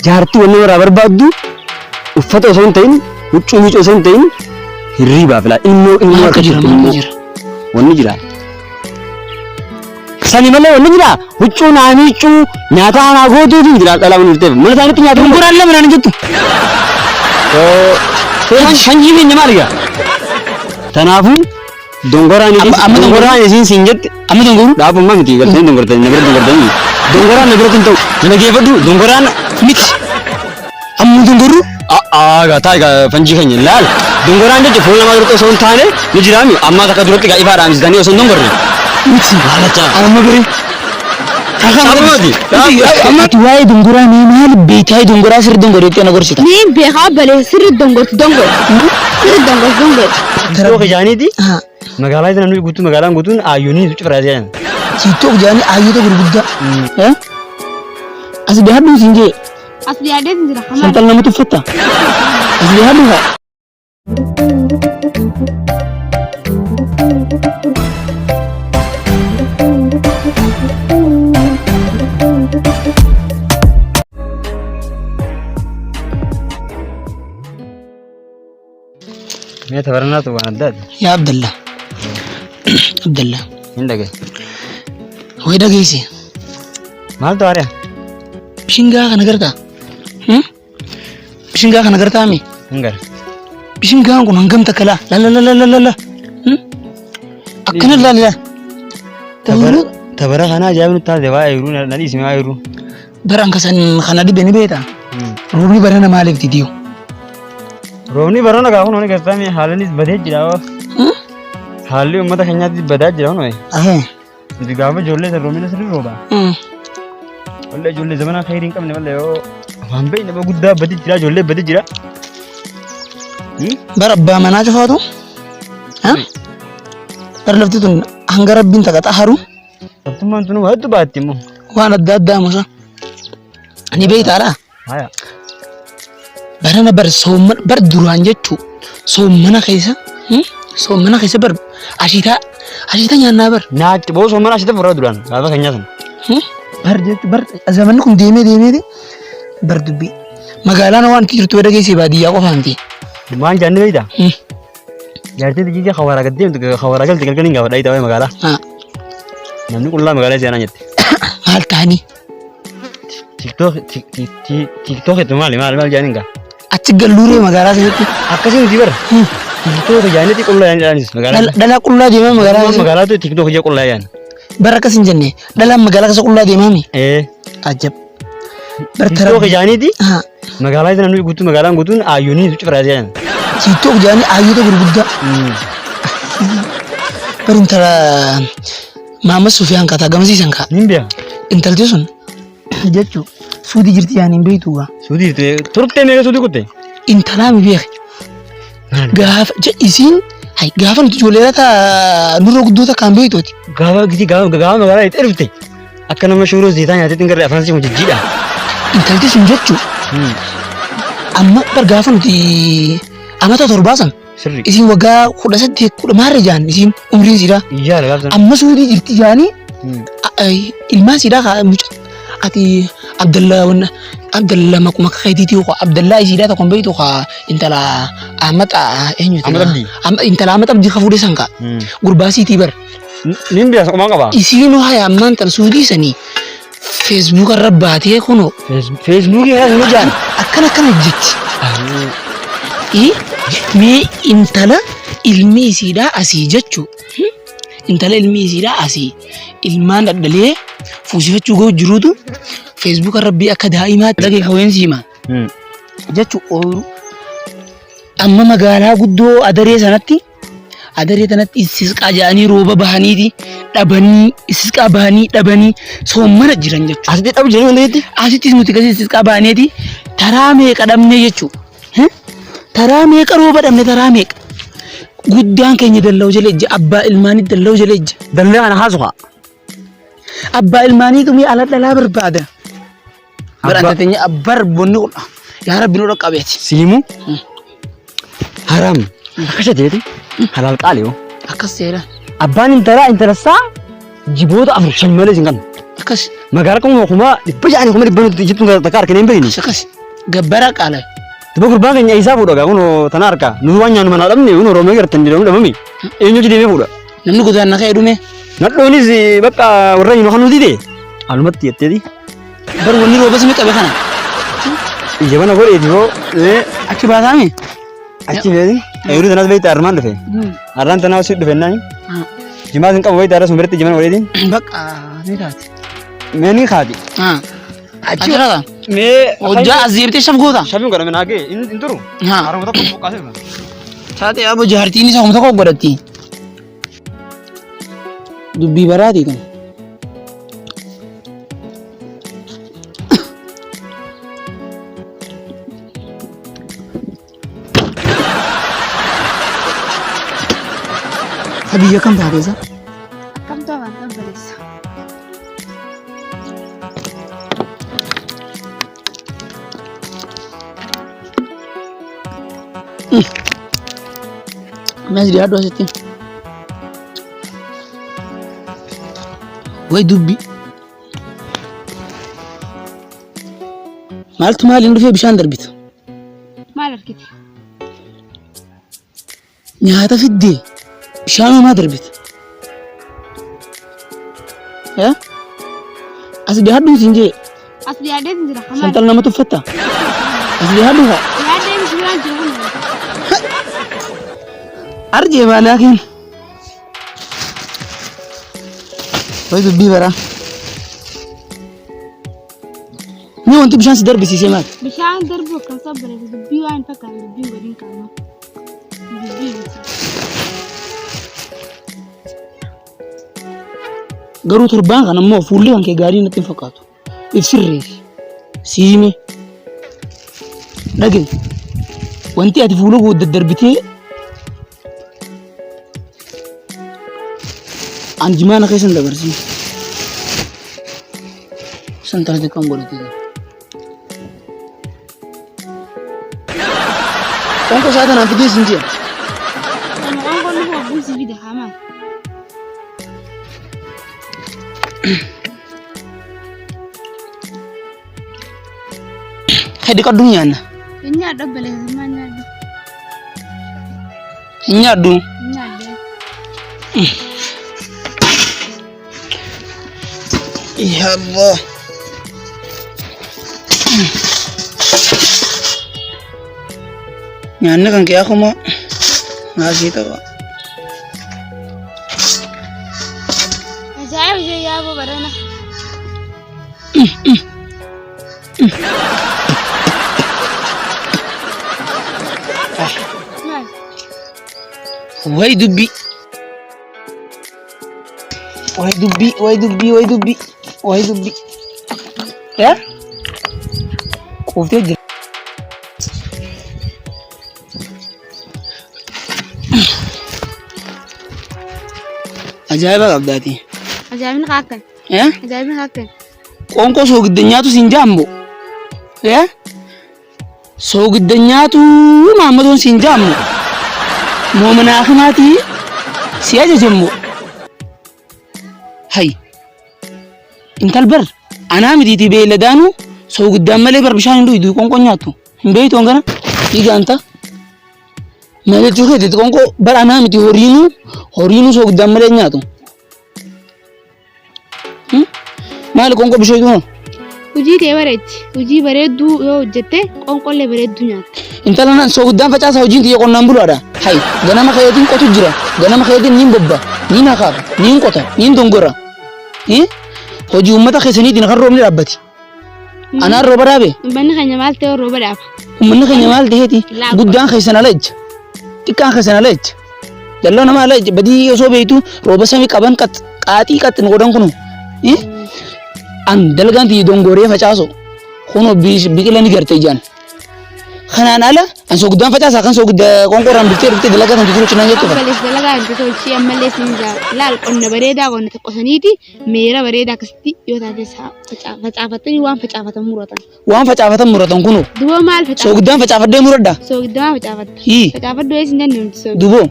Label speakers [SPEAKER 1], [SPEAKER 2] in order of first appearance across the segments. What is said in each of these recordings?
[SPEAKER 1] Jaartii wanni irraa barbaaddu uffata osoo hin ta'in, huccuu miicuu osoo hin ta'in, hirriibaaf laa ilmoo ilmoo
[SPEAKER 2] Maaltu jira
[SPEAKER 1] argachuutti
[SPEAKER 2] maaltu
[SPEAKER 1] ilmoo
[SPEAKER 2] jira?
[SPEAKER 1] wanni jira. Sani malee wanni jira huccuu naa miicuu nyaata anaa gootuufi jira dhalaa wanni dhufteef mana isaaniitti nyaata.
[SPEAKER 2] Dongoraan lama naan hin jettu.
[SPEAKER 1] Sanjii keenya maali gaa? Tanaafuu dongoraan
[SPEAKER 2] Amma- amma
[SPEAKER 1] dongoraan isiin siin jette
[SPEAKER 2] Amma dongoru
[SPEAKER 1] dhaabummaa miti galtanii dongortanii na bira dongortanii dongoraan na biratti hin ta'u na dhageeffadhu dongoraan
[SPEAKER 2] miti. Amma dongoru
[SPEAKER 1] Aagaa taa egaa fanjii keenya laal dongoraan jechuun fuula namaa duratti osoo hin taane ni jiraami amma takka duratti egaa ifaa dhaamsitanii osoo hin dongorre
[SPEAKER 2] miti.
[SPEAKER 1] laalachaa.
[SPEAKER 2] Amma bire.
[SPEAKER 1] Dhaabummaati.
[SPEAKER 2] Amma ati waa'ee dongoraa mee maali beektaa dongoraa sirri dongoreetti na gorsita.
[SPEAKER 3] Niin beekaa balee sirri dongorti dongorti. Sirri dongorti dongorti.
[SPEAKER 1] Tiktooka jaaniiti
[SPEAKER 2] Haa.
[SPEAKER 1] magaalaa sana nuyi guutuu magaalaan guutuun aayyoonii cufa raasiyaan.
[SPEAKER 2] TikTok jedhanii ayyota gurguddaa. Eh? As dhiyaadhu siin jee.
[SPEAKER 3] As dhiyaadhee jira.
[SPEAKER 2] Santal nama tuffatta. As dhiyaadhu haa.
[SPEAKER 1] Mee tabaranaatu waan addaati.
[SPEAKER 2] Yaa Abdallah. Abdallah.
[SPEAKER 1] Hin dhagaye.
[SPEAKER 2] Wayi dhageessi.
[SPEAKER 1] Maaltu haari'a?
[SPEAKER 2] Bishingaa kana gartaa? Bishingaa kana gartaa mi?
[SPEAKER 1] Hin gara.
[SPEAKER 2] Bishingaan kun hangam takka laa? La la la la la la. Akkana laali laa.
[SPEAKER 1] Tabara kana ajaa'iba nutti taate waa'ee yeroo na dhiisime waa'ee yeroo.
[SPEAKER 2] Bara anka san kana dhibe ni beektaa? Roobni barana maaliif didiyo?
[SPEAKER 1] Roobni barana gaafa nuuni gartaame haalli badee jira. Haalli uummata keenyaatti badaa jira nuyi. Nuti gaafa ijoollee san roobni sirrii rooba. Wallee ijoollee zamana khayrii hin qabne wallee yoo waan beekne guddaa badii jira ijoollee badii jira.
[SPEAKER 2] Bara abbaa manaa cufaatu. Bara lafti tun hanga rabbiin takka xaharu.
[SPEAKER 1] Sabtummaan tun hedduu baatti immoo.
[SPEAKER 2] Waan adda addaa musa. Ni beektaadha.
[SPEAKER 1] Haya.
[SPEAKER 2] Barana bar soomman bar duraan jechuu soommana keessa soommana keessa bar ashiitaa ashiita nyaannaa bar.
[SPEAKER 1] Nyaatti boo soomana ashiita furraa duraan gaafa keenyaa sana.
[SPEAKER 2] Bar jechuu bar zamanni kun deemee deemeeti bar dubbii. Magaalaan waan itti jirtu dhageessee baadiyyaa qofaa miti.
[SPEAKER 1] Waan jaanni beektaa? Jaartii tiyya hawaaraa gad deemtu hawaaraa galte galgala hin gaafadha waa'ee magaalaa. Namni qullaa magaalaa seenaa jette.
[SPEAKER 2] Maal ta'anii?
[SPEAKER 1] Tiktook tiktook jettu maali maali maal jaaniin gaa?
[SPEAKER 2] Achi galluuree magaalaa keessatti.
[SPEAKER 1] Akkasii miti bara. Tiktook jaanitti qullaa jaaniidhaanis magaalaa.
[SPEAKER 2] Dhalaa qullaa deemaa magaalaa keessa.
[SPEAKER 1] Magaalaatu tiktook ija qullaa jaan.
[SPEAKER 2] Bara akkas hin jenne dhalaan magaalaa keessa qullaa deemaa mi?
[SPEAKER 1] Ee.
[SPEAKER 2] Ajab.
[SPEAKER 1] Tiktook jaaniiti. Magaalaa sana namni guutuu magaalaan guutuun aayyoonii cufa raasiyaan.
[SPEAKER 2] TikTok jedhanii aayyoota gurguddaa. Bar intala Maamad Sufiyaan kataa gamasiisan kaa.
[SPEAKER 1] Nin beeka.
[SPEAKER 2] Intalti sun jechuu suudii jirti yaani hin beektu gaa.
[SPEAKER 1] Suudii jirti turtee meeqa suudii kutte?
[SPEAKER 2] Intalaa mi beeke. Gaafa isiin hay gaafa nuti ijoollee taa nurra guddoo takkaan beektuuti.
[SPEAKER 1] Gaafa giti gaafa gaafa magaalaa itti dhufte akka nama shuuroo zeetaa nyaateetti hin garree afaan si jijjiidha.
[SPEAKER 2] Intalti sun jechuu amma bar gaafa nuti amata torbaa san
[SPEAKER 1] Sirri.
[SPEAKER 2] isiin waggaa 18 kudha maarra jaan isiin umriin isiidha.
[SPEAKER 1] Iyyaala gaafa sana.
[SPEAKER 2] Amma suudii jirti jaanii ilmaan isiidha kaa muca ati Abdalla wanna Abdalla maquma keetiitii koo Abdallaa isiidha tokko hin beektu kaa intala Ahmad eenyuti?
[SPEAKER 1] Ahmad Abdii.
[SPEAKER 2] Intala Ahmad Abdii ka fuudhe san kaa gurbaa siitii bar.
[SPEAKER 1] Nin beeka qomaan qaba.
[SPEAKER 2] Isiinuu haya ammaan tan suudii sanii feesbuuka irra baatee kunoo
[SPEAKER 1] Feesbuukii kanas ni jaan.
[SPEAKER 2] Akkana akkana jetti. Mee intala ilmi isiidhaa asii jechuu intala ilmi isiidhaa asii ilmaan dhadhalee fuusifachuu ga'u jiruutu feesbuuka rabbii akka daa'imaatti dhagee kaween siima jechuu ooyiruu amma magaalaa guddoo adaree sanatti Adaree tanatti istisqaa jedhanii rooba bahaniiti dhabanii istisqaa bahanii dhabanii soommana jiran jechuudha.
[SPEAKER 1] Asitti dhabu jiranii wanta jetti?
[SPEAKER 2] Asittis nuti gadi istisqaa bahaneeti taraa meeqa dhabne jechuudha. Taraa meeqa rooba dhabne taraa meeqa. Guddaan keenya dalla'u jala ijja abbaa ilmaanii dalla'u jala ijja.
[SPEAKER 1] Dallaa kana haasu kaa.
[SPEAKER 2] Abbaa ilmaaniitu mi'a ala dhalaa barbaada. Bar anta teenya bar bonni kun yaa rabbi nu dhaqqabeeti.
[SPEAKER 1] Siimu haram akkasa jeeti halaal qaali yoo.
[SPEAKER 2] Akkas seera.
[SPEAKER 1] Abbaan intalaa intalasaa jiboota afur shan malee hin qabne.
[SPEAKER 2] Akkas.
[SPEAKER 1] Magaalaa 600,000 500,000 nuti jettuun takka harkine hin beekni.
[SPEAKER 2] Akkas gabbara qaala.
[SPEAKER 1] Duba gurbaan keenya isaa fuudha gaa kunoo tana harka. Nuti waan nyaannu manaa dhabne kunoo Oromoo gartan jedhamu dhabame. Eenyu hojii deemee fuudha.
[SPEAKER 2] Namni godaan na ka'ee dhume.
[SPEAKER 1] Nadhoonis bakka warra hin kan nuti ta'e. Alumatti jetteeti.
[SPEAKER 2] Bar wanni rooba simi qabe kana.
[SPEAKER 1] Ija mana godheeti boo.
[SPEAKER 2] Achi baasaami.
[SPEAKER 1] Achi beeti. Eeruu tanas beekta armaan dhufe. Arraan tanaa si dhufe naan. Jimaa sin qabu beekta arra sun biratti jimana godheeti.
[SPEAKER 2] Bakka ni taate.
[SPEAKER 1] Mee ni kaati.
[SPEAKER 2] Achi irraa.
[SPEAKER 1] Mee.
[SPEAKER 2] Hojjaa as deebitee shaf goota.
[SPEAKER 1] Shafiin godhame naa ga'e hin turu. Haruma tokko buqqaasee dhufa.
[SPEAKER 2] Taate abbo jaartiin isa humna tokko godhatti. Dubbii baraati kun. Biyya kam taate isa?
[SPEAKER 3] Akkam ta'an obboleessa.
[SPEAKER 2] Mee as dhiyaadhu asitti. Way dubbi. Maaltu maaliin dhufee bishaan darbita?
[SPEAKER 3] Maal argite?
[SPEAKER 2] Nyaata fiddee bishaan maa darbita? Eh? As dhiyaadhu siin jee
[SPEAKER 3] As dhiyaadhee jira. Maal?
[SPEAKER 2] santala nama tuffatta? As dhiyaadhu haa.
[SPEAKER 3] Dhiyaadhee bishaan jiru kun.
[SPEAKER 2] Arjee baalaa keen. Way dubbii baraa. Mee wanti bishaan si darbisiisee maali?
[SPEAKER 3] Bishaan darbuu akkam sabbareessa dubbii waan hin fakkaanne dubbiin godhin qabna. Dubbii miti.
[SPEAKER 2] Garuu torbaan kana immoo fuulli kan kee gaarii natti hin fakkaatu. If sirreessi. Siime. Dhaga'i. Wanti ati fuula koo daddarbitee an jimaana keessa hin dabarsin. San taate kan godhatee jira. Qoonqoo isaa tanaan fidee sin jee.
[SPEAKER 3] Kan qoonqoon dhufu obbuun si fide hamaa.
[SPEAKER 2] Hedi qaddu nyaanna.
[SPEAKER 3] Hin nyaadhu obboleessa maa nyaadhu.
[SPEAKER 2] Hin nyaadhu.
[SPEAKER 3] Hin nyaadhu.
[SPEAKER 2] Ya Allah. Nyaanni kan kee akkuma maasii ta'a.
[SPEAKER 3] Ajaa'iba ishee yaaboo barana. Maal?
[SPEAKER 2] Way dubbii. Way dubbii, way dubbii, way dubbii, way dubbii. Yaa? Quuftee jira. Ajaa'iba qabdaati.
[SPEAKER 3] Ajaa'ibni kaa akkan.
[SPEAKER 2] Yaa?
[SPEAKER 3] Ajaa'ibni kaa akkan.
[SPEAKER 2] Qoonqoo soogidda nyaatu siin jaambo. Yaa? Soogidda nyaatu maammadoon siin jaammo. Moomanaa akimaatii si ajajammo. Hay. Intal bar anaa mitiitii beeyladaanuu soogiddaan malee bar bishaan hin dhuydu qoonqoo nyaattu. Hin beeytu hangana dhiigaanta. Maal jechuu keetitti qoonqoo bar anaa miti horiinuu horiinuu soogiddaan malee hin nyaatu. Maali qoonqoo bishoytu moo?
[SPEAKER 3] Hojii tee bareechi. Hojii bareedduu yoo hojjette qoonqollee bareedduu nyaatta.
[SPEAKER 2] Intala nan soogiddaan facaasa hojiin tiyya qonnaan bulaadha. Hay ganama keetiin qotu jira. Ganama keetiin niin bobba, niin hakaafa, niin qota, niin dongora. Hojii uummata keessaniitiin kan roobni dhaabbati. Anaan rooba dhaabe.
[SPEAKER 3] Uummanni keenya maal ta'e rooba dhaaba.
[SPEAKER 2] Uummanni keenya maal ta'eeti? Guddaan keessan ala ejja. Xiqqaan keessan ala ejja. Dalloo nama ala ejja. Badii osoo beektu rooba samii qaban qaaxii qaxxi nu godhan kunu. An dalgaan tiyya dongoree facaasu. Kunoo biqila ni garte ijaan. Kanaan ala an soogidaan facaasaa kan soogidda qoonqooraan biftee dhuftee dalagaa kan tuturu cinaan jettu kana.
[SPEAKER 3] Abbalees dalagaa hin tolchii ammallee siin jaa laal qonna bareedaa qonna tokko saniiti meera bareedaa akkasitti yoo taate facaafatanii waan facaafatan muratan.
[SPEAKER 2] Waan facaafatan muratan kunoo.
[SPEAKER 3] Duboo maal facaafatan?
[SPEAKER 2] Soogidaan facaafadhee muradha.
[SPEAKER 3] Soogiddaa maa facaafatta?
[SPEAKER 2] Hii.
[SPEAKER 3] Facaafadhu eessa hin dandeenye nuti soogidda.
[SPEAKER 2] Duboo.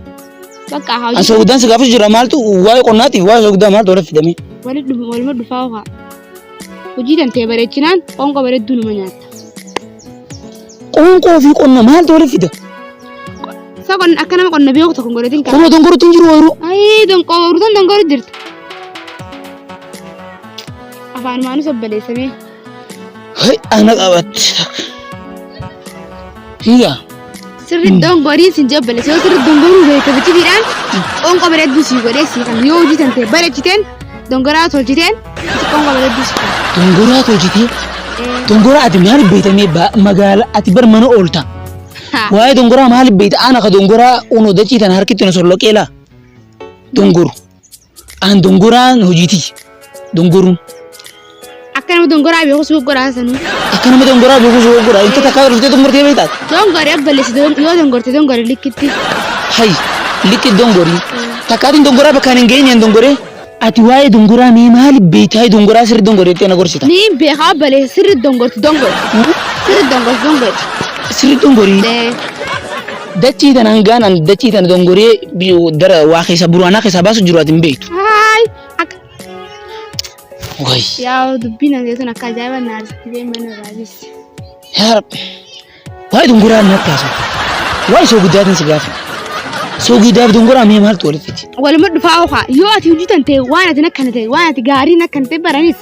[SPEAKER 3] Bakka
[SPEAKER 2] An
[SPEAKER 3] hojii
[SPEAKER 2] soogidaan si gaafachuu jira maaltu waa'ee qonnaatiif waa'ee soogiddaa maaltu walitti fidame.
[SPEAKER 3] waluma dhufaa ofa. Hojii tantee bareechinaan qoonqoo bareedduu numa nyaatta.
[SPEAKER 2] Qoonqoo fi qonna maaltu walitti fida?
[SPEAKER 3] Isa qonna akka nama qonna beeku tokko hin godhatin kan.
[SPEAKER 2] Kunoo dongorutti hin jiru ooyiruu.
[SPEAKER 3] Ayii donqoorutan dongoru jirta. Afaanumaanuu sobbaleessamee.
[SPEAKER 2] Hay ana qabatti. Hiya.
[SPEAKER 3] Sirri dongorii sin jabbaleessa yoo sirri dongoruu beekte bichitiidhaan qoonqoo bareedduu sii godhee sii kan yoo hojii tantee bareechiteen dongoraa tolchiteen si qoonqoo bareedduu sii kan.
[SPEAKER 2] Dongoraa tolchitee. Dongoraa ati maaliif beektamee magaala ati bar mana oolta. Waa'ee dongoraa maaliif beekta? Ana ka dongoraa unoo dachii tana harkitti na solloqee laa. Dongoru. An dongoraan hojiiti. Dongoruun.
[SPEAKER 3] Akka nama dongoraa beeku si godhaa sanuu.
[SPEAKER 2] Akka nama dongoraa beeku si godhaa. Inta takkaa dhuftee xumurtee beektaa?
[SPEAKER 3] Dongori obboleessi yoo dongorte dongori likkitti.
[SPEAKER 2] Hay likki dongorii. Takkaatiin dongoraa bakkaan hin geenye dongoree. Ati waa'ee dongoraa mee maaliif beektaa? Dongoraa sirri dongoreettee na gorsita.
[SPEAKER 3] Ni beekaa obboleessi sirri dongorti dongori. Sirri dongorti dongori.
[SPEAKER 2] Sirri dongorii. Dachii tana hangaan an dachii tana dongoree dara waa keessa buraanaa keessaa baasu jiru ati hin beektu.
[SPEAKER 3] Haay akka
[SPEAKER 2] Way.
[SPEAKER 3] yaa dubbiin an jechuun akka ajaa'iba na aarsitti mana raabis.
[SPEAKER 2] Yaa Rabbi. Waa'ee dongoraa natti haasa'u. Waa'ee soogiddaatiin si gaafa. Soogiddaaf dongoraa mee maaltu walitti fidi?
[SPEAKER 3] Waluma dhufaa okaa yoo ati hojii tan ta'e waan ati akkana ta'e waan ati gaariin akkana ta'e baranis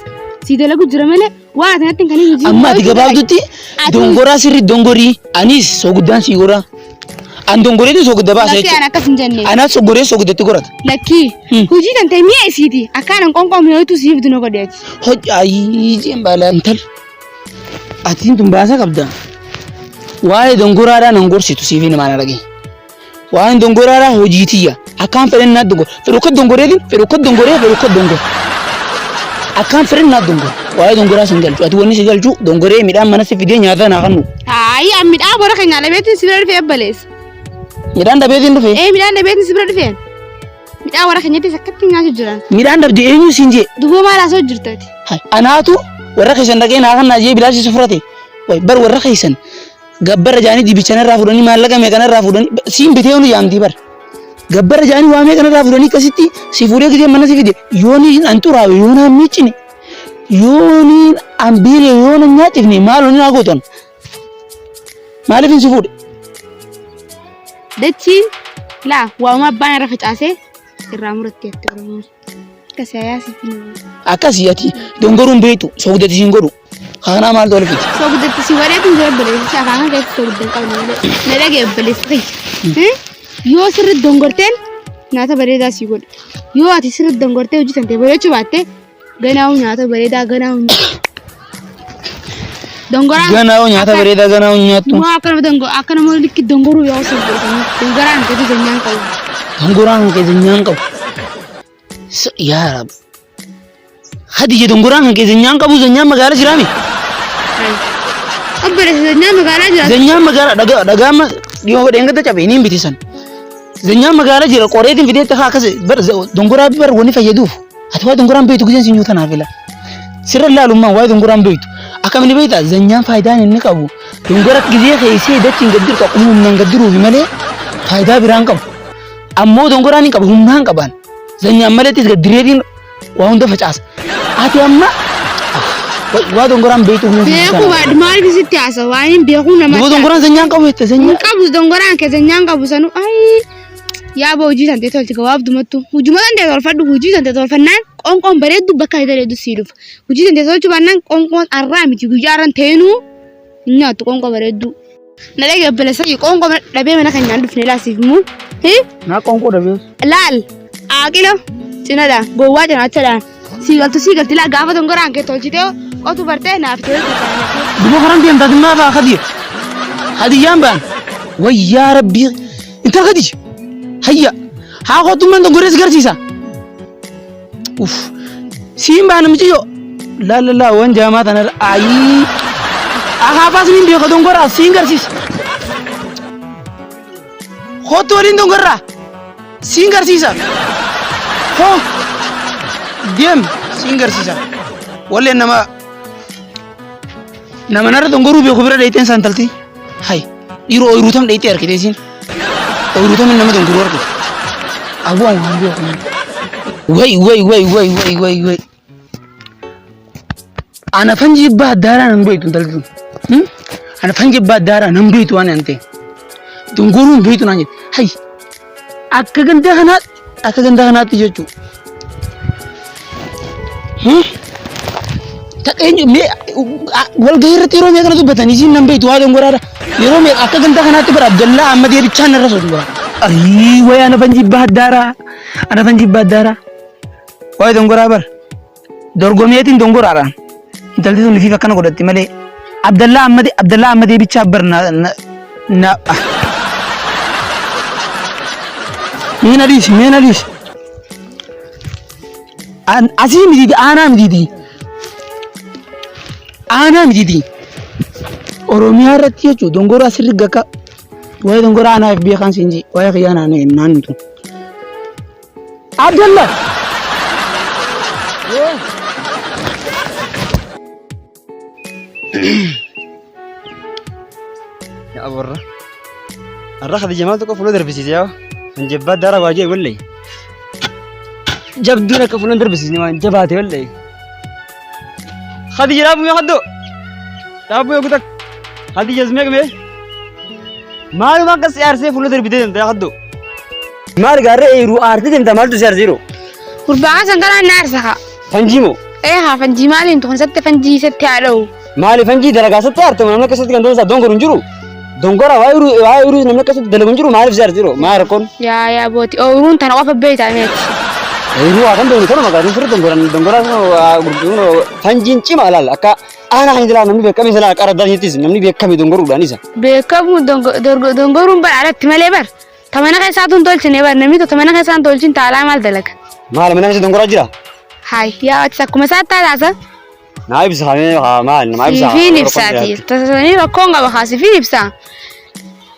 [SPEAKER 3] sii dalagu jira malee waan ati natti hin kanin hojii.
[SPEAKER 2] Amma ati gabaabdutti dongoraa sirri dongorii anis soogiddaan sii goraa. An dongoreetu soogidda baasa
[SPEAKER 3] Lakkii an
[SPEAKER 2] jechuudha.
[SPEAKER 3] akkas hin jenne.
[SPEAKER 2] Anaas soogoree soogiddatti gorata.
[SPEAKER 3] Lakkii hojii tan ta'e mi'a isiiti akkaan an qoonqoo mi'ootu siif duna godheeti.
[SPEAKER 2] Hojii ayyii jeen baala intal. Atiin tun baasa qabda. Waa'ee dongoraadhaa nan gorsitu siif hin maana dhagee. Waa'een dongoraadhaa hojii tiyya. Akkaan fedhan naa dongor. Fedhu akka dongoreetiin fedhu akka dongoree fedhu akka dongor. Akkaan fedhan naa dongor. Waa'ee dongoraa sin galchu. Ati wanni si galchu dongoree midhaan mana si fidee nyaata naa kennu.
[SPEAKER 3] Ayi an midhaan bora keenya dhabeetiin si bira dhufee abbaleessa.
[SPEAKER 2] Midhaan dhabeetiin dhufee.
[SPEAKER 3] Ee midhaan dhabeetiin si bira dhufeen. Midhaan warra keenyattis akkatti nyaachuu jiran.
[SPEAKER 2] Midhaan dhabde eenyu siin jee.
[SPEAKER 3] Duboo maal haasa'u jirtati?
[SPEAKER 2] Hai, Anaatu warra keessan dhaqee naa kannaa jee bilaasha si furate. Way bar warra keessan gabbara jaanii dibicha narraa fuudhanii maallaqa meeqa narraa fuudhanii siin bitee onu jaamtii bar. Gabbara jaanii waa meeqa narraa fuudhanii akkasitti si fuudhee gisee mana si fide yooni an xuraawe yoo naan miiccine yooni an biire yoo na nyaachifne maal oni naa gootan. Maaliif hin si fuudhe?
[SPEAKER 3] Dachiin laa waa'uma abbaan irra facaasee irraa muratti jette Oromoon. Akkasii hayaa sitti nama.
[SPEAKER 2] Akkasii ati dongoruun beektu soogdatti siin godhu. Kanaa maaltu wal fiti?
[SPEAKER 3] Soogdatti si wareetu hin jira obboleessi afaan kan keessatti soogdatti hin qabne malee. Na dhagaye obboleessi kiyya. Yoo sirriitti dongorteen nyaata bareedaa sii godha. Yoo ati sirriitti dongortee hojii tantee bareechuu baatte Ganaa nyaata bareedaa ganaa Dongoraan
[SPEAKER 2] Ganaa nyaata bareedaa ganaa nyaattu.
[SPEAKER 3] Maa akka nama dongo akka nama likki dongoruu yoo osoo godhatanii dongoraan keessa zanyaan qabu.
[SPEAKER 2] Dongoraan kan keessa nyaan qabu. Yaa Rabbi. Hadiyya dongoraan kan keessa nyaan qabu zanyaan magaala jiraami.
[SPEAKER 3] Obboleessa zanyaan magaalaa jiraatu.
[SPEAKER 2] Zanyaan magaala dhagaa dhagaa dhiyoo dheengadda cabe ni hin bitisan. Zanyaan magaala jira qoreetiin fidee takaa akkas bar dongoraa bar wani fayyaduuf. Ati waa'ee dongoraan beektu giseen siin tanaaf ila. Sirra ilaalummaan waa'ee dongoraan beektu. Akkamiin beektaa zanyaan faayidaan inni qabu dongora gisee keessee dachiin gad jirtu akkuma humnaan gad jiruufi malee faayidaa biraan qabu. Ammoo dongoraan hin qabu humnaan qabaan. Zanyaan maleettis gad direetiin waa hunda facaasa. Ati amma waa dongoraan beektu giseen siin
[SPEAKER 3] Beekuu baadhu maaliif sitti haasa waan hin beekuu
[SPEAKER 2] Duuba
[SPEAKER 3] namatti.
[SPEAKER 2] dongoraan zanyaan qabu jette
[SPEAKER 3] Hin
[SPEAKER 2] zanyaan.
[SPEAKER 3] qabu dongoraan kee zanyaan qabu sanu ayii. Yaa boo hojii tantee tolchi gabaabdumattu. Hujuma tantee tolfadhu hojii tantee tolfannaan qoonqoon bareeddu bakka ati bareeddu sii dhufa. Hojii tantee tolchuu baannaan qoonqoon arraa miti guyyaa arran teenuu hin nyaattu qoonqoo bareedduu. Na dhage obboleessa kiyya qoonqoo dhabee mana keenyaan dhufne laasiif immoo.
[SPEAKER 2] Naa qoonqoo dhabee.
[SPEAKER 3] Laal aaqila cinadha gowwaa cinaachadhaan sii galtu sii galti laa gaafa dongoraan kee tolchitee qotu bartee naaf tolchite.
[SPEAKER 2] Duba karan deemtaa dimmaa fa'aa Khadija. Khadiyyaan ba'an. Wayyaa rabbii. Intala Khadija. Hayya. Haa kottummaan dongoree si garsiisa. Uff. Siin baana miciyyoo. Laa laa laa waan jaamaa tana ayii. Akaafaas niin beeka dongoraa siin garsiisa. Kottu waliin dongorraa. Siin garsiisa. Hoo. Deem siin garsiisa. Walleen nama nama narra dongoruu beeku bira dheeyteen saan talti. Hay dhiiroo ooyiruu tam dheeytee argite isiin. Ooyiruu tam nama dongoruu argite. Aboo ani waan beeku. Way way way way way way way. Ana fanjii abbaa addaaraa nan beektu intalli tun. Ana fanjii abbaa addaaraa nan beektu waan an ta'e. Dongoruu hin beektu naan jette. Hay akka ganda kanaatti akka ganda kanaatti jechuudha. Takka eenyu mee walgahii irratti yeroo meeqa na dubbatan isiin nan beektu waa dongoraadha. Yeroo meeqa akka ganda kanaatti bara Abdallaa amma deebichaan narra soduura. Ayii wayi ana fanjii abbaa addaaraa ana fanjii abbaa addaaraa. Wayi dongoraa bara. Dorgomeetiin dongoraadhaan intalti sun ifiif akkana godhatti malee Abdallaa Ahmad Abdallaa Ahmadee bichaa bar na na na ah. Mee na dhiisi mee na dhiisi. Asii mitiiti aanaa mitiiti. Aanaa mitiiti. Oromiyaa irratti jechuun dongoraa sirri gakka waa'ee dongoraa aanaa fi beekaan siin jee waa'ee kiyyaa naannoo. Abdallah!
[SPEAKER 1] Yaa warra. Har'a Khadija maal tokko fuula darbisiise yaa. Kan jabbaa daara waa jee wallahi. Jabduun akka fuula darbisiisne waan jabaate wallahi. Khadija dhaabu mee haddoo. Dhaabu yoo kutak. Khadija meeq mee. Maaluma akka si aarsee fuula darbitee deemta yaa haddoo. Maal gaarree eeruu aartee deemta maaltu si aarseeroo?
[SPEAKER 3] Gurbaan san kanaan na aarsa kaa.
[SPEAKER 1] Fanjii moo?
[SPEAKER 3] Ee haa fanjii maaliin tukun satti fanjii satti haa dha'u.
[SPEAKER 1] Maali fanjii dalagaa satti aarte namni akkasitti kan ta'e dongoru hin jiru. Dongora waa eeruu waa eeruu namni akkasitti dalagu hin jiru maaliif si aarseeroo? Maal rakkoon?
[SPEAKER 3] Yaa yaa booti ooyiruun tana qofa beektaa meeti.
[SPEAKER 1] Eeruu waa kan beeknu kanuma gaarii sirri dongoran dongoraa fanjiin cimaa laal akka aanaa kan jalaa namni beekame silaa qara daaniitis namni beekame dongoruudhaan isa.
[SPEAKER 3] Beekamu dongoruun bar alatti malee bar. Ta mana keessaatu hin tolchine bar namni tokko mana keessaa hin tolchin taalaa maal dalaga?
[SPEAKER 1] Maal mana keessa dongoraa jira?
[SPEAKER 3] Haay yaa atis akkuma isaa taataasa.
[SPEAKER 1] Naa ibsa mee haa maal naa ibsa.
[SPEAKER 3] Sifiin ibsaati. Tasasanii rakkoon qaba haa sifiin ibsaa.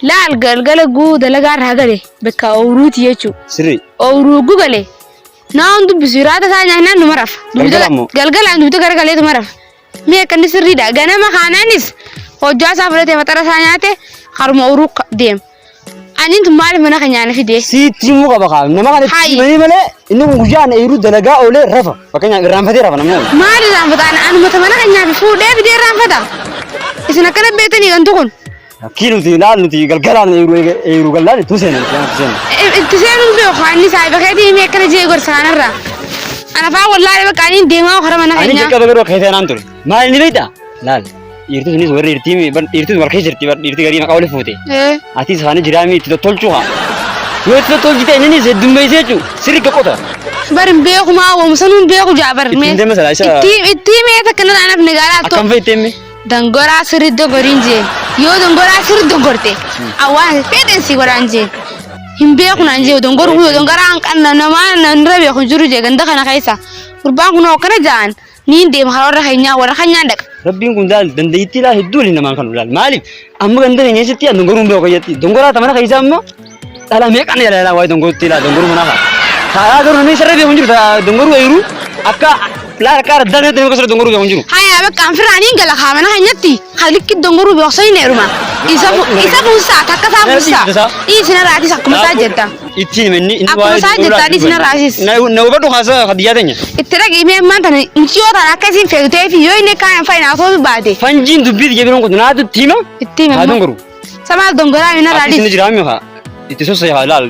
[SPEAKER 3] Laal galgala guu dalagaa irraa gale bakka ooyiruuti jechuudha.
[SPEAKER 1] Sirrii.
[SPEAKER 3] Ooyiruu gugale naa hun dubbisu hiraata isaa nyaannaan numa rafa.
[SPEAKER 1] Galgala ammoo?
[SPEAKER 3] Galgalaan dubdee garagaleetuma rafa. Mee akka inni sirriidha. Ganama kaanaanis hojjaa isaa fudhatee maxara isaa nyaate haruma ooyiruu deema. Aniin tun maaliif mana kan nyaanne fidee?
[SPEAKER 1] Siitti himuu qaba kaa. Nama kana itti
[SPEAKER 3] Hayi.
[SPEAKER 1] himanii malee inni kun guyyaa ana eeruu dalagaa oolee rafa. Fakkeenyaaf irraanfatee rafa namni kun.
[SPEAKER 3] Maal irraanfata? Ana anumata mana kan nyaate fuudhee fidee irraanfata. Isin akkana beektanii gantu kun.
[SPEAKER 1] Lakkii nuti ilaal nuti galgalaan eeruu eeruu gallaan itti seenan itti seenan.
[SPEAKER 3] Itti seenuun beeku inni saayiba keetii himee akkana jee gorsa kanarraa. Ana fa'aa wallaalee bakka aniin deemaa hara mana
[SPEAKER 1] Ani
[SPEAKER 3] keenyaa.
[SPEAKER 1] jalqaba garuu akka seenaan ture. Maal inni beektaa? Laal. Dhiirti sunis warri dhiirtii bar dhiirti wal keessa jirti bar dhiirti garii maqaa wali fuute.
[SPEAKER 3] Ee.
[SPEAKER 1] Atis faana jiraamii itti tottolchuu haa. Yoo itti tottolchite inninis heddummeessee jechuun sirri qota.
[SPEAKER 3] Bar hin beeku maa wamu sanuu hin beeku jaa bar
[SPEAKER 1] Ittiin deema silaa isa-
[SPEAKER 3] Itti itti mee takka na anaaf nagaalaa
[SPEAKER 1] Akkam fa'i itti himmi?
[SPEAKER 3] Dongoraa sirri dogoriin jeen. Yoo dongoraa sirri dogorte awwaan fedhen si godhaan jeen. Hin beeku naan jee dongoruu yoo dongoraa hanqanna namaa nan irra beeku hin jiru jee ganda kana keessa. Gurbaan kun akkana ja'an niin deema karaa warra keenyaa warra keenyaan dhaqa.
[SPEAKER 1] Rabbiin kun laal dandeettii laa hedduu waliin namaan kanu laal maaliif amma ganda keenya keessatti an dongoruun beeku jetti dongoraa ta mana keessaa immoo dhala meeqan yaala yaala waa'ee dongorutti laa dongoruu manaa fa'a. Taalaa garuu namni sarara beeku hin jiru dongoruu eeruu akka laal akka araddaa kanatti namni sarara dongoruu beeku hin jiru.
[SPEAKER 3] Haya bakka an firaan gala kaa mana keenyatti halikki dongoruu beeku sanii neeruma. Isa isa buusaa takka isaa buusaa. Dhiisi narraatis akkuma isaa jetta.
[SPEAKER 1] Ittiin himanni inni
[SPEAKER 3] Akkuma isaa jettaa dhiisi narraasis.
[SPEAKER 1] Na hubadhu haasaa Khadijaa teenya.
[SPEAKER 3] Itti dhaqi mee ammaan tana mucayyoo tana akka isiin feetu ta'eef yoo inni kaan fayyina osoo baate.
[SPEAKER 1] Fanjiin dubbii tiyya biroon kutu naatu itti hima.
[SPEAKER 3] Itti hima
[SPEAKER 1] Haa
[SPEAKER 3] amma.
[SPEAKER 1] dongoru.
[SPEAKER 3] Samaal dongoraa mina
[SPEAKER 1] Ati
[SPEAKER 3] raadis.
[SPEAKER 1] isin jiraami haa. Itti sosso'e haa laal.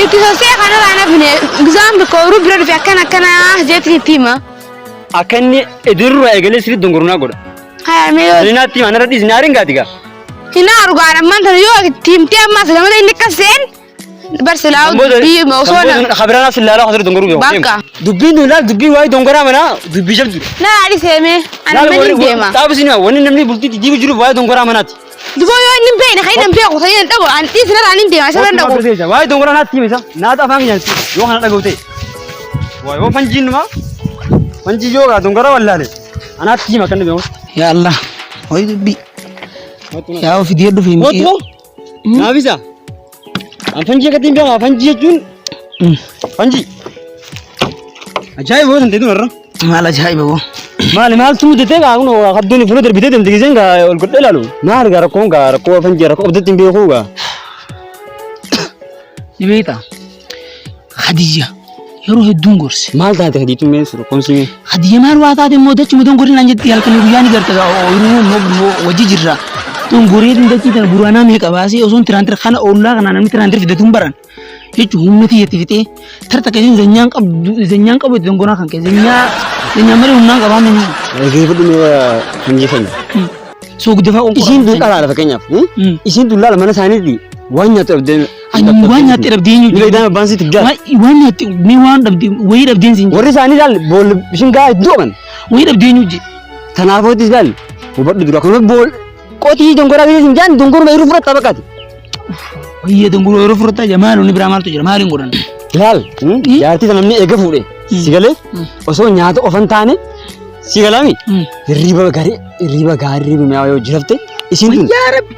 [SPEAKER 3] Itti sossee kanarraa nafne gizaan bikka ooyiruu bira dhufe akkana akkana jeetiin itti hima.
[SPEAKER 1] Akka inni edirraa eegalee sirriitti dongoru naa godha.
[SPEAKER 3] Haya mee yoo
[SPEAKER 1] Ani naatti hima narra dhiisi naariin gaati gaa.
[SPEAKER 3] hin aaru gaan ammaan tana yoo itti himtee ammaas lamada inni akkas seen bar silaa dubbii osoo na
[SPEAKER 1] Kabiraan as ilaalaa osoo dongoruu beeku.
[SPEAKER 3] Bakka.
[SPEAKER 1] Dubbiin nu laal dubbii waa'ee dongoraa manaa dubbii jabdu.
[SPEAKER 3] Na raadisee mee ani maniin deema.
[SPEAKER 1] Xaabisi nama wanni namni bultii diigu jiru waa'ee dongoraa manaati.
[SPEAKER 3] Duboo yoo inni hin beekne kan inni hin beeku kan inni hin dhabu ani dhiisi narraa niin deema isa bira hin dhaqu.
[SPEAKER 1] Waa'ee dongoraa naatti hime isa naata afaan keenyaan yoo kana dhaga'u ta'e. Waa yoo fanjiin numa fanjii yoo gaa dongoraa wallaale anaatti hima kan inni beeku.
[SPEAKER 2] Yaa Allah. Wayi dubbii. Yaa ofi diyee dhufi miti.
[SPEAKER 1] Otu naafisa. An fanjii akkatti hin beekaa fanjii jechuun fanjii. Ajaa'iba yoo tantee dunarra.
[SPEAKER 2] Maal ajaa'iba boo.
[SPEAKER 1] Maali maaltu mudatee gaa kun hadduun fuula darbitee deemte giseen gaa ol godhee ilaalu. Maali gaa rakkoon gaa rakkoo fanjii rakkoo qabdatti hin beekuu gaa.
[SPEAKER 2] Ni beektaa? Khadija. Yeroo hedduun gorse.
[SPEAKER 1] Maal taate hadiitu mee suru komsi mee.
[SPEAKER 2] Hadiyya maal waa taate immoo dachuma dongoriin naan jetti halkanii guyyaa ni garta ooyiruu wajji jirra. Dongoree dachii tana buraanaa meeqa baasee osoon tiraantira kana ollaa kanaa namni tiraantira fidatuun baran. Jechuun humna tiyyatti fixee tarta keessin zanyaan qabdu zanyaan qabu itti dongoraa kan kee zanyaa zanyaa malee humnaan qabaa mini.
[SPEAKER 1] Dhaggeeffadhu mee hanjii keenya.
[SPEAKER 2] Soogidda fa'aa qoonqoo.
[SPEAKER 1] Isiin tun dhalaadha fakkeenyaaf. Isiin tun laala mana isaaniitti waan nyaattu dhabdee.
[SPEAKER 2] Waan nyaatte dhabdee eenyu
[SPEAKER 1] Ni fayyadama abbaan sitti gaara.
[SPEAKER 2] Waan nyaatte mee waan dhabdee wayii dhabdeen siin
[SPEAKER 1] Warri isaanii laal boolla bishin gaa iddoo qaban.
[SPEAKER 2] wayii dhabdee eenyu je.
[SPEAKER 1] Kanaafootis laal hubadhu dura akkasumas bool qotii dongoraa biyya siin jaan dongoruma yeroo fudhatta baqate.
[SPEAKER 2] Wayii dongoroo yeroo fudhataa jira maal inni biraa maaltu jira maaliin godhan.
[SPEAKER 1] Laal jaartii sana namni eega fuudhe si galee osoo nyaata ofan taane si galaami hirriiba gaarii hirriiba gaarii hirriiba mi'aawaa yoo jirafte isiin tun
[SPEAKER 2] Yaa Rabbi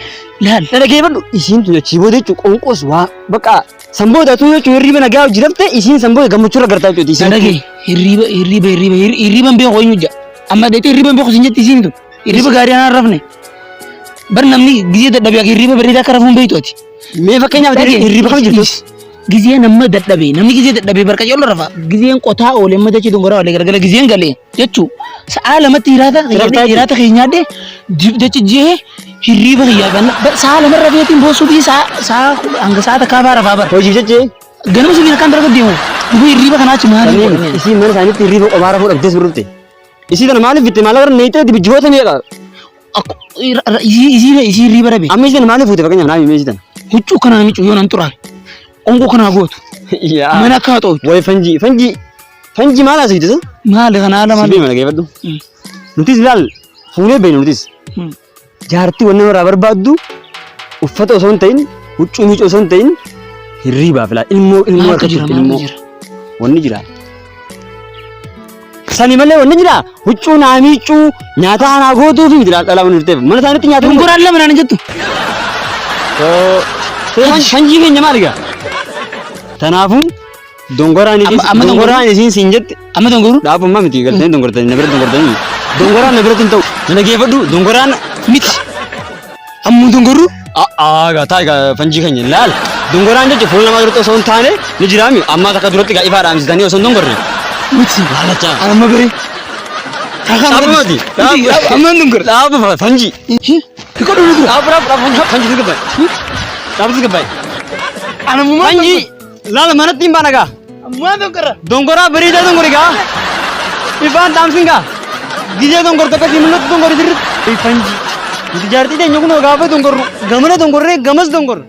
[SPEAKER 2] laal.
[SPEAKER 1] na dhaggeeffadhu isiin tun achii booda jechuun qonqoos waa bakka sanbooda atuu jechuun hirriiba nagaa yoo jirafte isiin sanbooda gammachuu irra gartaa jechuudha isiin.
[SPEAKER 2] Dhagee hirriiba hirriiba hirriiba hirriiba hin beeku eenyu jira. Amma dheetee hirriiba hin beeku siin jetti isiin tun. Hirriba gaarii anaan rafne. Bar namni gizee dadhabee akka hirriba bareedaa akka rafuun beektu ati.
[SPEAKER 1] Mee fakkeenyaaf hirriiba kam jirtu?
[SPEAKER 2] Gizee nama dadhabee namni gizee dadhabee barka caallu rafa. Gizeen qotaa oolee amma dachee dongoraa oolee gargara gizeen galee jechuu sa'a lamatti hiraata
[SPEAKER 1] Raftaa
[SPEAKER 2] hiraata kee nyaadhe dachi jee hirriba kiyyaa ganna sa'a lama rafeetiin boossuu fi sa'a sa'a hanga sa'a takkaa faa rafaa bara.
[SPEAKER 1] Hojiif jechee
[SPEAKER 2] Ganama subiin akkaan darba deemu. Duba hirriba kanaa achi maaliif
[SPEAKER 1] Samiin
[SPEAKER 2] godhame?
[SPEAKER 1] isiin mana isaaniitti hirriiba qomaa rafuu dhabdees birrufte. Isii tana maaliif bitte maallaqa irra neeyxee dibijjiboota meeqa?
[SPEAKER 2] Isii isii isii hirriba dhabe.
[SPEAKER 1] Amma isii tana maaliif fuute fakkeenyaaf naa himi isii tana.
[SPEAKER 2] Huccuu kanaa miiccu yoo nan xuraare. Qoonqoo kanaa gootu.
[SPEAKER 1] Yaa.
[SPEAKER 2] Mana akka haxootu.
[SPEAKER 1] Wayi fanjii fanjii fanjii maal haasofte sun?
[SPEAKER 2] Maali kana haala maali?
[SPEAKER 1] Sibii mana geeffadhu. Nutis ilaal fuunee beekna nutis. Jaartii wanni irraa barbaaddu uffata osoo hin ta'in huccuu miicuu osoo hin ta'in hirriibaaf ilaal ilmoo ilmoo
[SPEAKER 2] Maaltu jira
[SPEAKER 1] harkatti
[SPEAKER 2] maaltu
[SPEAKER 1] ilmoo
[SPEAKER 2] jira?
[SPEAKER 1] wanni jira. Sani malee wanni jira huccuu naa miicuu nyaata anaa gootuu fi miti dhalaa wanni dhufteef mana isaaniitti nyaata.
[SPEAKER 2] Dongoraan lama naan hin jettu.
[SPEAKER 1] Fanjii keenya maal egaa? Kanaafuu dongoraan
[SPEAKER 2] Amma- amma
[SPEAKER 1] dongoraan isiin siin jette
[SPEAKER 2] Amma dongoru
[SPEAKER 1] dhaabummaa miti galtanii dongortanii na bira dongortanii dongoraan na biratti hin ta'u na dhageeffadhu dongoraan
[SPEAKER 2] miti. Ammoo dongoru
[SPEAKER 1] a'aa gaa taa egaa fanjii keenya laal dongoraan jechuun fuula namaa duratti osoo hin taane ni jiraami ammaa takka duratti gaa ifaa dhaamsitanii osoo hin dongorre
[SPEAKER 2] miti.
[SPEAKER 1] laalachaa
[SPEAKER 2] Amma bire.
[SPEAKER 1] Dhaabummaati.
[SPEAKER 2] Amma dongora.
[SPEAKER 1] Dhaabu fanjii
[SPEAKER 2] Hiiko duru dura.
[SPEAKER 1] dhaabu dhaabu dhaabu fanjii tasgabbaa'e dhaabu tasgabbaa'e
[SPEAKER 2] Anamuma
[SPEAKER 1] fanjii laala manatti hin baana gaa
[SPEAKER 2] Ammaa dongora.
[SPEAKER 1] Dongoraa bareedaa dongori gaa. Ifaan dhaamsin gaa. Gizee dongortu akkasii mul'atu dongori sirriitti. Fanji. Nuti jaartii teenya kunoo gaafa dongorru gamana dongorree gamas dongorru.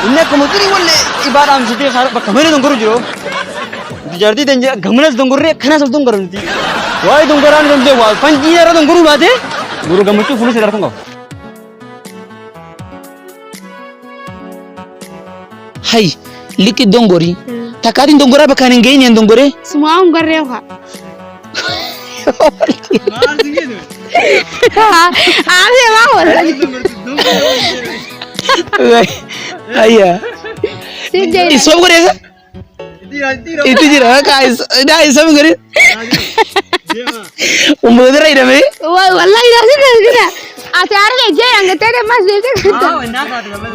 [SPEAKER 1] Inni akkuma durii wallee ifaa dhaamsitee bakka malee dongorru jiru. Nuti jaartii teenya gamanas dongorree kanas ol dongorru nuti. Waa'ee dongoraa nu danda'u waa fanjii irra dongoruu baate gurra gammachuu fuula sadarkuun qabu.
[SPEAKER 2] Hay likki dongorii. Takkaatiin dongoraa bakkaan hin gahin hin dongoree.
[SPEAKER 3] Sumaa hin garree haa. Aafee maa wala.
[SPEAKER 2] Ayyaa.
[SPEAKER 3] Siif jedhe.
[SPEAKER 2] Isoof godheessa. Itti jira bakka daa isoof hin godhin. Uummata irra hidhamee.
[SPEAKER 3] Wallahi daa si darbina. Ati arge jee hangatee deemas deemtee.